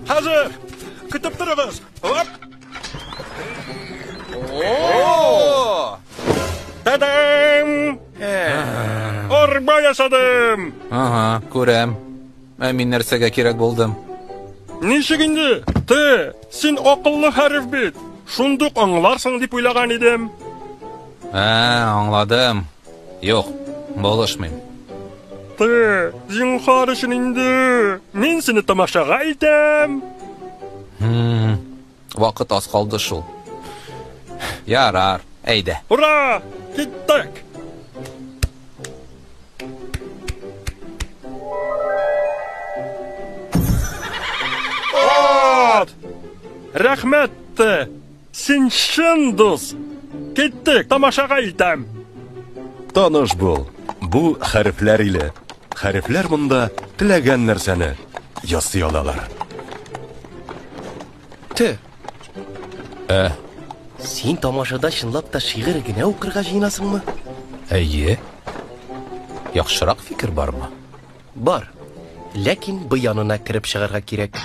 Хәзер! Көтеп торыгыз! Оп! О! Та-дам! Арба ясадым! Ага, күрәм. Ә мин нәрсәгә кирәк булдым? Ничек инде? Т, син акыллы хәреф бит. Шундук аңларсың дип уйлаган идем. Ә, аңладым. Юк, булышмыйм. Т, зинһар өчен инде. Мин сине тамашага илтәм. Хм, вакыт аз калды шул. Ярар, әйдә. Ура! Киттек! Ат! Рәхмәт, Т. Син чын дус. Киттек, тамашага илтәм. Таныш бул. Бу хәрефләр иле. Хәрефләр монда теләгән нәрсәне ясый алалар. Т. Ә. Син тамашада чынлап та шигырь генә укырга җыенасыңмы? Әйе. Яхшырак фикер бармы? Бар. Ләкин б янына кереп чыгарга кирәк.